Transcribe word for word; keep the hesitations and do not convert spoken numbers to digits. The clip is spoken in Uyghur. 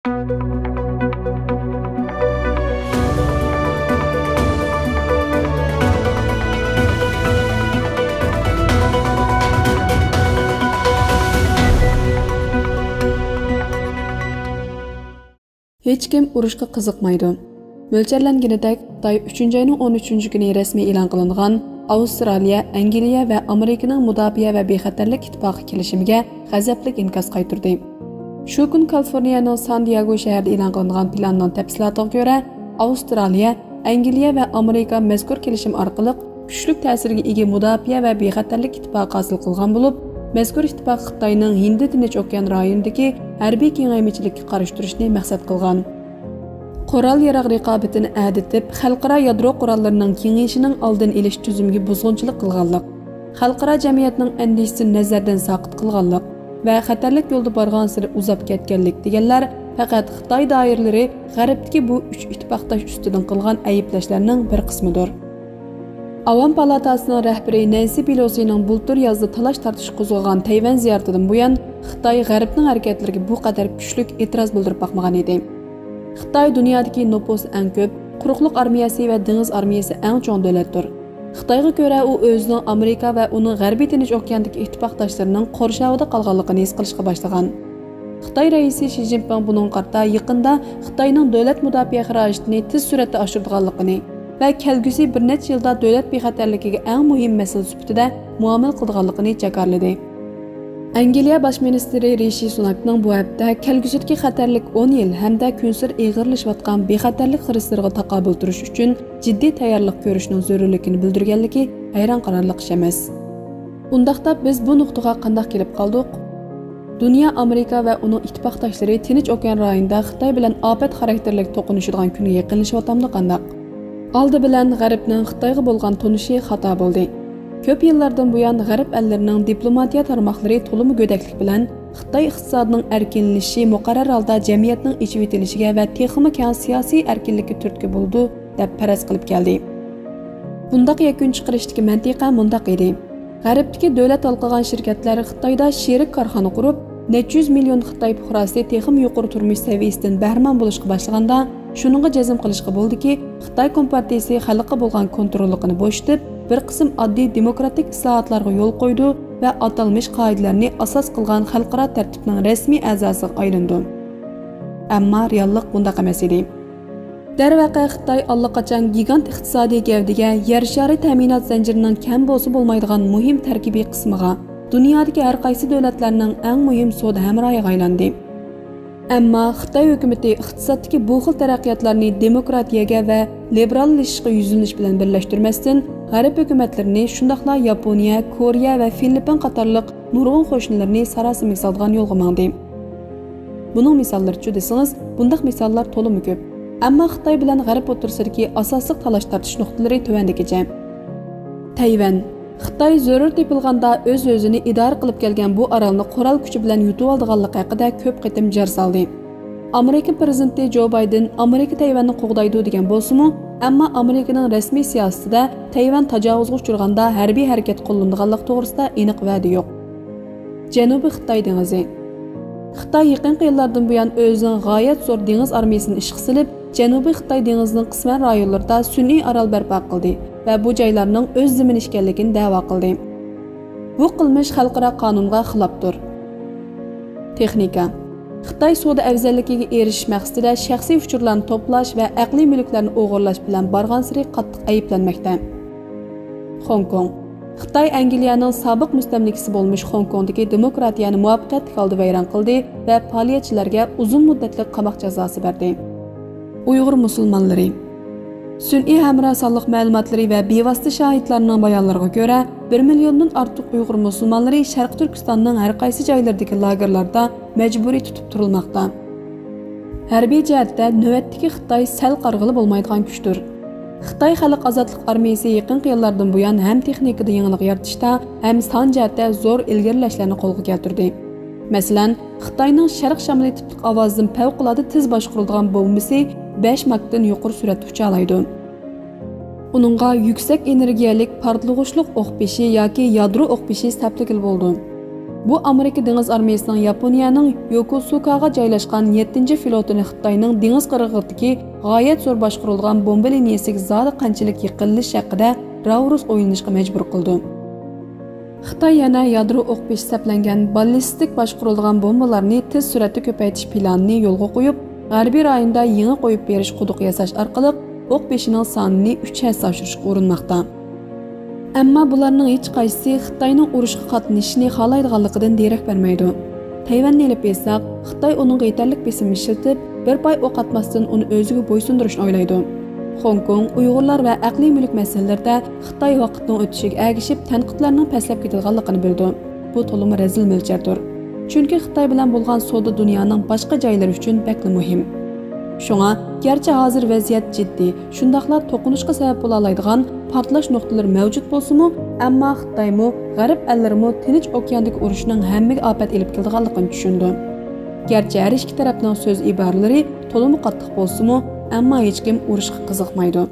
ھېچكىم ئۇرۇشقا قىزىقمايدۇ. مۆلچەرلەنگىنىدەك، خىتاي ئۈچىنچى ئاينىڭ ئون ئۈچىنچى كۈنى رەسمىي ئېلان قىلىنغان ئاۋسترالىيە، ئەنگلىيە ۋە ئامېرىكىنىڭ مۇداپىئە ۋە بىخەتەرلىك ئىتتىپاقى كېلىشىمىگە غەزەپلىك ئىنكاس قايتۇردى. شۇ كۈن كالىفورنىيەنىڭ سان دىياگو شەھىرىدە ئېلان قىلىنغان پىلاننىڭ تەپسىلاتىغا كۆرە، ئاۋسترالىيە، ئەنگلىيە ۋە ئامېرىكا مەزكۇر كېلىشىم ئارقىلىق كۈچلۈك تەسىرگە ئىگە مۇداپىئە ۋە بىخەتەرلىك ئىتتىپاقى ھاسىل قىلغان بولۇپ، مەزكۇر ئىتتىپاق خىتاينىڭ ھىندى تىنچ ئوكيان رايونىدىكى ھەربىي كېڭەيمىچىلىككە قارشى تۇرۇشنى مەقسەت قىلغان. قورال ياراغ رىقابىتىنى ئەدىتىپ، خەلقئارا يادرو قوراللىرىنىڭ كېڭىيىشىنىڭ ئالدىنى ئېلىش تۈزۈمىگە بۇزغۇنچىلىق قىلغانلىق، خەلقئارا جەمئىيەتنىڭ ئەندىشىسىنى نەزەردىن ساقىت قىلغانلىق ۋە خەتەرلىك يولدا بارغانسېرى ئۇزاپ كەتكەنلىك دېگەنلەر پەقەت خىتاي دائىرىلىرى غەربتىكى بۇ ئۈچ ئىتتىپاقداش ئۈستىدىن قىلغان ئەيىبلەشلەرنىڭ بىر قىسمىدۇر. ئاۋام پالاتاسىنىڭ رەھبىرى نەنسى پېلوسىنىڭ بۇلتۇر يازدا تالاش-تارتىش قوزغىغان تەيۋەن زىيارىتىدىن بۇيان، خىتاي غەربنىڭ ھەرىكەتلىرىگە بۇ قەدەر كۈچلۈك ئېتىراز بىلدۈرۈپ باقمىغان ئىدى. خىتاي دۇنيادىكى نوپۇسى ئەڭ كۆپ، قۇرۇقلۇق ئارمىيەسى ۋە دېڭىز ئارمىيەسى ئەڭ چوڭ دۆلەتتۇر. خىتايغا كۆرە، ئۇ ئۆزىنىڭ ئامېرىكا ۋە ئۇنىڭ غەربىي تىنچ ئوكياندىكى ئىتتىپاقداشلىرىنىڭ قورشاۋىدا قالغانلىقىنى ھېس قىلىشقا باشلىغان. خىتاي رەئىسى شى جىنپىڭ بۇنىڭغا قارىتا يېقىندا خىتاينىڭ دۆلەت مۇداپىئە خىراجىتىنى تېز سۈرئەتتە ئاشۇرىدىغانلىقىنى ۋە كەلگۈسى بىر نەچچە يىلدا دۆلەت بىخەتەرلىكىگە ئەڭ مۇھىم مەسىلە سۈپىتىدە مۇئامىلە قىلىدىغانلىقىنى جاكارلىدى. ئەنگلىيە باش مىنىستىرى رىشى سۇناكنىڭ بۇ ھەپتە كەلگۈسىدىكى خەتەرلىك ئون يىل ھەمدە كۈنسېرى ئېغىرلىشىۋاتقان بىخەتەرلىك خىرىسلىرىغا تاقابىل تۇرۇش ئۈچۈن جىددىي تەييارلىق كۆرۈشنىڭ زۆرۈرلۈكىنى بىلدۈرگەنلىكى ھەيران قالارلىق ئىش ئەمەس. ئۇنداقتا بىز بۇ نۇقتىغا قانداق كېلىپ قالدۇق؟ دۇنيا ئامېرىكا ۋە ئۇنىڭ ئىتتىپاقداشلىرى تىنچ ئوكيان رايونىدا خىتاي بىلەن ئاپەت خاراكتېرلىك توقۇنۇشىدىغان كۈنگە يېقىنلىشىۋاتامدۇ قانداق؟ ئالدى بىلەن غەربنىڭ خىتايغا بولغان تونۇشى خاتا بولدى. كۆپ يىللاردىن بۇيان غەرب ئەللىرىنىڭ دىپلوماتىيە تارماقلىرى تولىمۇ گۆدەكلىك بىلەن خىتاي ئىقتىسادىنىڭ ئەركىنلىشىشى مۇقەررەر ھالدا جەمئىيەتنىڭ ئېچىۋېتىلىشىگە ۋە تېخىمۇ كەڭ سىياسىي ئەركىنلىككە تۈرتكە بولىدۇ، دەپ پەرەز قىلىپ كەلدى. بۇنداق يەكۈن چىقىرىشتىكى مەنتىقە مۇنداق ئىدى: غەربتىكى دۆلەت ھالقىغان شىركەتلەر خىتايدا شېرىك كارخانا قۇرۇپ، نەچچە يۈز مىليون خىتاي پۇقراسى تېخىمۇ يۇقىرى تۇرمۇش سەۋىيەسىدىن بەھرىمەن بولۇشقا باشلىغاندا، شۇنىڭغا جەزم قىلىشقا بولىدۇكى، خىتاي كومپارتىيىسى خەلققە بولغان كونتروللۇقىنى بوشىتىپ، بىر قىسىم ئاددىي دېموكراتىك ئىسلاھاتلارغا يول قويىدۇ ۋە ئاتالمىش قائىدىلەرنى ئاساس قىلغان خەلقئارا تەرتىپنىڭ رەسمىي ئەزاسىغا ئايلىنىدۇ. ئەمما رېئاللىق بۇنداق ئەمەس ئىدى. دەرۋەقە، خىتاي ئاللىقاچان گىگانت ئىقتىسادىي گەۋدىگە، يەر شارى تەمىنات زەنجىرىنىڭ كەم بولسا بولمايدىغان مۇھىم تەركىبىي قىسمىغا، دۇنيادىكى ھەر قايسى دۆلەتلەرنىڭ ئەڭ مۇھىم سودا ھەمراھىغا ئايلاندى. ئەمما خىتاي ھۆكۈمىتى ئىقتىسادتىكى بۇ خىل تەرەققىياتلارنى دېموكراتىيەگە ۋە لىبېراللىشىشقا يۈزلىنىش بىلەن بىرلەشتۈرمەستىن، غەرب ھۆكۈمەتلىرىنى، شۇنداقلا ياپونىيە، كورېيە ۋە فىلىپپىن قاتارلىق نۇرغۇن قوشنىلىرىنى ساراسىمىگە سالىدىغان يولغا ماڭدى. بۇنىڭ مىساللىرىچۇ دېسىڭىز، بۇنداق مىساللار تولىمۇ كۆپ. ئەمما خىتاي بىلەن غەرب ئوتتۇرىسىدىكى ئاساسلىق تالاش-تارتىش نۇقتىلىرى تۆۋەندىكىچە. تەيۋەن. خىتاي زۆرۈر تېپىلغاندا ئۆز-ئۆزىنى ئىدارە قىلىپ كەلگەن بۇ ئارالنى قورال كۈچى بىلەن يۇتۇۋالىدىغانلىقى ھەققىدە كۆپ قېتىم جار سالدى. ئامېرىكا پىرېزىدېنتى جو بايدېن ئامېرىكا تەيۋەننى قوغدايدۇ دېگەن بولسىمۇ، ئەمما ئامېرىكىنىڭ رەسمىي سىياسىتىدە تەيۋەن تاجاۋۇزغا ئۇچرىغاندا ھەربىي ھەرىكەت قوللىنىدىغانلىقى توغرىسىدا ئېنىق ۋەدە يوق. جەنۇبىي خىتاي دېڭىزى. خىتاي يېقىنقى يىللاردىن بۇيان ئۆزىنىڭ غايەت زور دېڭىز ئارمىيىسىنى ئىشقا سېلىپ، جەنۇبىي خىتاي دېڭىزىنىڭ قىسمەن رايونلىرىدا سۈنئىي ئارال بەرپا قىلدى ۋە بۇ جايلارنىڭ ئۆز زېمىنى ئىكەنلىكىنى دەۋا قىلدى. بۇ قىلمىش خەلقئارا قانۇنغا خىلاپتۇر. تېخنىكا. خىتاي سودا ئەۋزەللىكىگە ئېرىشىش مەقسىتىدە شەخسىي ئۇچۇرلارنى توپلاش ۋە ئەقلىي مۈلۈكلەرنى ئوغرىلاش بىلەن بارغانسېرى قاتتىق ئەيىبلەنمەكتە. خوڭكوڭ. خىتاي ئەنگلىيەنىڭ سابىق مۇستەملىكىسى بولمىش خوڭكوڭدىكى دېموكراتىيەنى مۇۋەپپەقىيەتلىك ھالدا ۋەيران قىلدى ۋە پائالىيەتچىلەرگە ئۇزۇن مۇددەتلىك قاماق جازاسى بەردى. ئۇيغۇر مۇسۇلمانلىرى. سۈنئىي ھەمراھ سانلىق مەلۇماتلىرى ۋە بىۋاسىتە شاھىتلارنىڭ بايانلىرىغا كۆرە، بىر مىليوندىن ئارتۇق ئۇيغۇر مۇسۇلمانلىرى شەرقىي تۈركىستاننىڭ ھەر قايسى جايلىرىدىكى لاگېرلاردا مەجبۇرىي تۇتۇپ تۇرۇلماقتا. ھەربىي جەھەتتە نۆۋەتتىكى خىتاي سەل قارىغىلى بولمايدىغان كۈچتۇر. خىتاي خەلق ئازادلىق ئارمىيىسى يېقىنقى يىللاردىن بۇيان ھەم تېخنىكىدا يېڭىلىق يارىتىشتا، ھەم سان جەھەتتە زور ئىلگىرىلەشلەرنى قولغا كەلتۈردى. مەسىلەن، خىتاينىڭ شەرق شامىلى تىپلىق ئاۋازدىن پەۋقۇلئاددە تېز باشقۇرۇلىدىغان بومبىسى بەش ماكتىن يۇقىرى سۈرئەتتە ئۇچالايدۇ. ئۇنىڭغا يۈكسەك ئېنېرگىيەلىك پارتلىغۇچلۇق ئوق بېشى ياكى يادرو ئوق بېشى سەپلىگىلى بولىدۇ. بۇ ئامېرىكا دېڭىز ئارمىيىسىنىڭ ياپونىيەنىڭ يوكوسۇكاغا جايلاشقان يەتتىنچى فلوتىنى خىتاينىڭ دېڭىز قىرغىقىدىكى غايەت زور باشقۇرۇلىدىغان بومبا لىنىيىسىگە زادى قانچىلىك يېقىنلىشىش ھەققىدە راۋۇرۇس ئويلىنىشقا مەجبۇر قىلىدۇ. خىتاي يەنە يادرو ئوق بېشى سەپلەنگەن باللىستىك باشقۇرۇلىدىغان بومبىلارنى تېز سۈرئەتتە كۆپەيتىش پىلانىنى يولغا قويۇپ، غەربىي رايوندا يېڭى قويۇپ بېرىش قۇدۇقى ياساش ئارقىلىق ئوق بېشىنىڭ سانىنى ئۈچ ھەسسە ئاشۇرۇشقا ئۇرۇنماقتا. ئەمما بۇلارنىڭ ھېچقايسىسى خىتاينىڭ ئۇرۇشقا قاتنىشىشىنى خالايدىغانلىقىدىن دېرەك بەرمەيدۇ. تەيۋەننى ئېلىپ ئېيتساق، خىتاي ئۇنىڭغا يېتەرلىك بېسىم ئىشلىتىپ، بىر پاي ئوق ئاتماستىن ئۇنى ئۆزىگە بويسۇندۇرۇشنى ئويلايدۇ. خوڭكوڭ، ئۇيغۇرلار ۋە ئەقلىي مۈلۈك مەسىلىلىرىدە خىتاي ۋاقىتنىڭ ئۆتۈشىگە ئەگىشىپ تەنقىدلەرنىڭ پەسلەپ كېتىدىغانلىقىنى بىلىدۇ. بۇ تولىمۇ رەزىل مۆلچەردۇر. چۈنكى خىتاي بىلەن بولغان سودا دۇنيانىڭ باشقا جايلىرى ئۈچۈن بەكلا مۇھىم. شۇڭا، گەرچە ھازىر ۋەزىيەت جىددىي، شۇنداقلا توقۇنۇشقا سەۋەب بولالايدىغان پارتلاش نۇقتىلىرى مەۋجۇت بولسىمۇ، ئەمما خىتايمۇ، غەرب ئەللىرىمۇ تىنچ ئوكياندىكى ئۇرۇشنىڭ ھەممىگە ئاپەت ئېلىپ كېلىدىغانلىقىنى چۈشىنىدۇ. گەرچە ھەر ئىككى تەرەپنىڭ سۆز ئىبارىلىرى تولىمۇ قاتتىق بولسىمۇ، ئەمما ھېچكىم ئۇرۇشقا قىزىقمايدۇ.